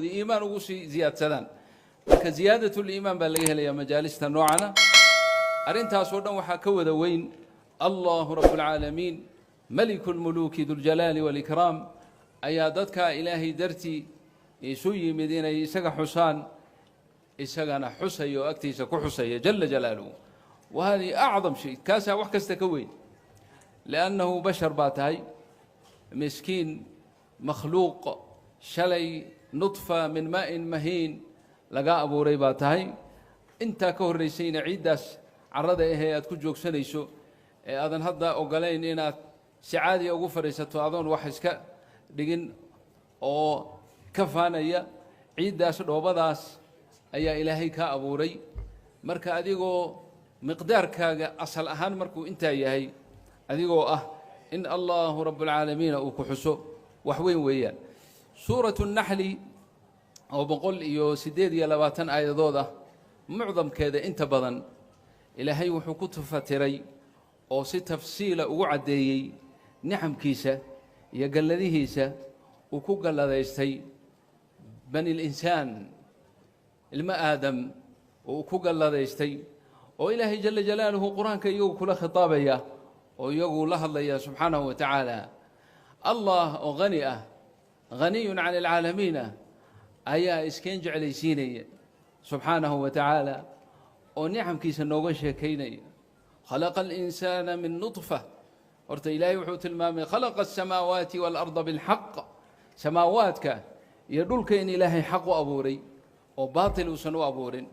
Iimaan ugu sii ziyaadsadaan. Marka ziyaadatuliimaan baa laga helayaa majaalista noocana. Arrintaasoo dhan waxaa ka wada weyn Allahu rabbulcaalamiin, maliku lmuluuki, duljalaali walikraam, ayaa dadkaa Ilaahay dartii isu yimid inay isaga xusaan, isagana xusaya oo agtiisa ku xusaya jala jalaaluhu. Wa hadihi acdam shay, kaasaa wax kasta ka weyn, liannahu bashar baa tahay, miskiin, makhluuq shalay nudfa min maa'in mahiin laga abuuray baa tahay. Intaa ka horraysayna ciiddaas carrada ahee aad ku joogsanayso ee aadan hadda ogolayn inaad si caadiya ugu fadhiisato adoon wax iska dhigin oo ka faanaya, ciiddaas dhoobadaas ayaa Ilaahay kaa abuuray. Marka adigoo miqdaarkaaga asal ahaan markuu intaa yahay, adigoo ah in Allahu rabbulcaalamiina uu ku xuso, wax weyn weeyaan. Suuratu Naxli oo 128 aayadood ah, mucdamkeeda inta badan Ilaahay wuxuu ku tafatiray oo si tafsiila ugu caddeeyey nicamkiisa iyo galladihiisa uu ku galladaystay bani linsaan, ilmo Aadam oo uu ku galladaystay, oo Ilaahay jala jalaaluhu Qur-aanka iyagu kula khitaabaya oo iyagu la hadlaya subxaanahu wa tacaala. Allah oo hani ah, haniyun can alcaalamiin ah, ayaa iskeen jeclaysiinaya subxaanahu wa tacaala oo nicamkiisa nooga sheekaynaya. Khalaqa alinsaana min nudfa. Horta Ilaahay wuxuu tilmaamay khalaqa aلsamaawaati waalarda bilxaq, samaawaadka iyo dhulka in Ilaahay xaq u abuuray oo baatil uusan u abuurin,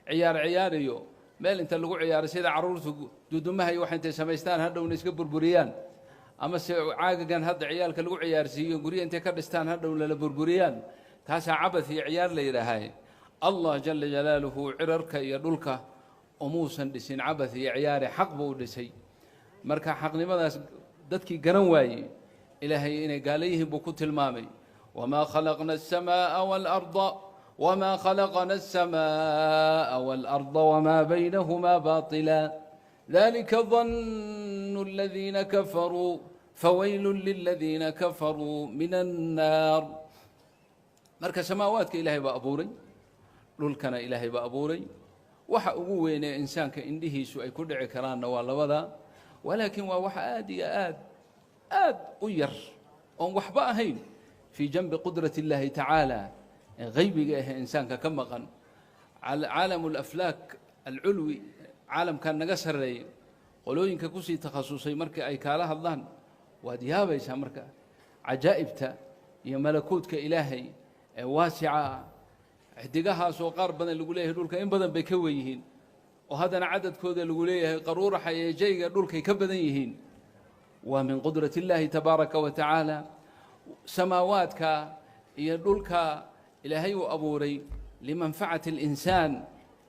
ciyaar ciyaariyo meel inta lagu ciyaaray sida carruurtu dudumaha iyo waxa intay samaystaan hadhowna iska burburiyaan, ama se caagagan hadda ciyaalka lagu ciyaarsiiyo gurya intay ka dhistaan hadhowna la burburiyaan. Taasaa cabath iyo ciyaar la yidhaahay. Allah jala jalaaluhu cirarka iyo dhulka umuusan dhisin cabath iyo ciyaare, xaq buu u dhisay. Marka xaqnimadaas dadkii garan waayey, Ilaahay inay gaalo yihiin buu ku tilmaamay. Wamaa khalaqna aلsamaaءa waalarda, wmaa khalaqna aلsamaaءa waalarda wmaa baynahuma baطila, dalika danu اladiina kafaruu, fawaylu liladiina kafaruu min الnaar. Marka samaawaadka Ilaahay baa abuuray, dhulkana Ilaahay baa abuuray. Waxa ugu weynee insaanka indhihiisu ay ku dhici karaanna waa labada, walaakiin waa wax aad iyo aad aad u yar oon waxba ahayn fii janbi qudrati اllahi tacaala ee haybiga ahee insaanka ka maqan. Caalam alaflaak alculwi, caalamkan naga sarreeya, qolooyinka kusii takhasusay markii ay kaala hadlaan waad yaabaysaa. Marka cajaa'ibta iyo malakuudka Ilaahay ee waasica ah, xidigahaasoo qaar badan lagu leeyahay dhulka in badan bay ka wen yihiin, oo haddana cadadkooda lagu leeyahay qaruuraxa iyo jayga dhulkay ka badan yihiin, waa min qudrati اllahi tabaaraka wa tacaala. Samaawaadka iyo dhulka Ilaahay uu abuuray limanfacati اlinsaan,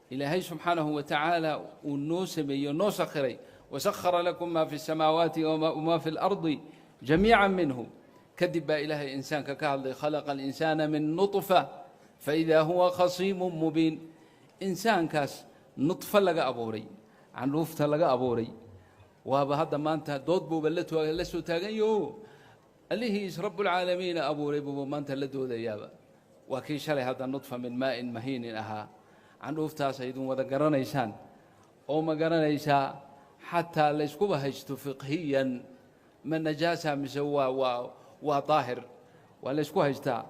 Ilaahay subxaanahu wa tacaala uu noo sameeyey o noo sakhiray. Wasakhara lakum ma fi الsamaawaati wma fi اlardi jamiica minhu. Kadib baa Ilaahay insaanka ka hadlay: khalaqa alinsaana min nuطfa faإida huwa khasiimu mubiin. Insaankaas nudfo laga abuuray, candhuufta laga abuuray, waaba hadda maanta dood buuba la soo taagan yaho. Allihiis rabbulcaalamiina abuuray buuba maanta la doodayaaba. Waa kii shalay hadda nudfa min maa'in mahiinin ahaa. Candhuuftaas aydun wada garanaysaan oo ma garanaysaa, xataa layskuba haysto fiqhiyan, ma najaasa mise waa daahir, waa laysku haystaa.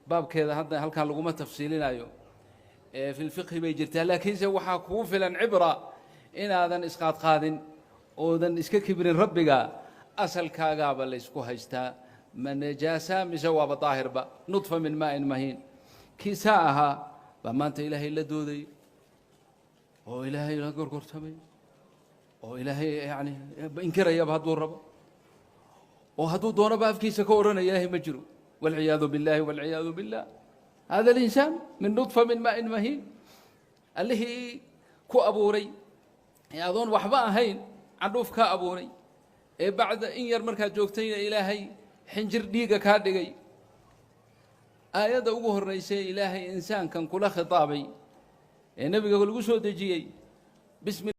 Baabkeeda hadda halkan laguma tafsiilinayo, fi lfiqhi bay jirtaa. Laakiinse waxaa kugu filan cibra inaadan isqaadqaadin oodan iska kibrin rabbiga. Asalkaagaaba laysku haystaa, ma najaasa mise waaba daahirba? Nudfa min maa'in mahiin kiisaa ahaa baa maanta Ilaahay la dooday oo Ilaahay la gorgortamay oo Ilaahay yani inkirayaba hadduu rabo, oo hadduu doonaba afkiisa ka odhanaya Ilaahay ma jiro, walciyaadu biاllahi, walciyaadu billah. Hada alinsaan min nudfa min maa'in mahiin, allihii ku abuuray ee adoon waxba ahayn candhuuf kaa abuuray, ee bacda in yar markaad joogtayna Ilaahay xinjir dhiiga kaa dhigay. Aayadda ugu horraysay Ilaahay insaankan kula khitaabay ee nebiga lagu soo dejiyey, bismi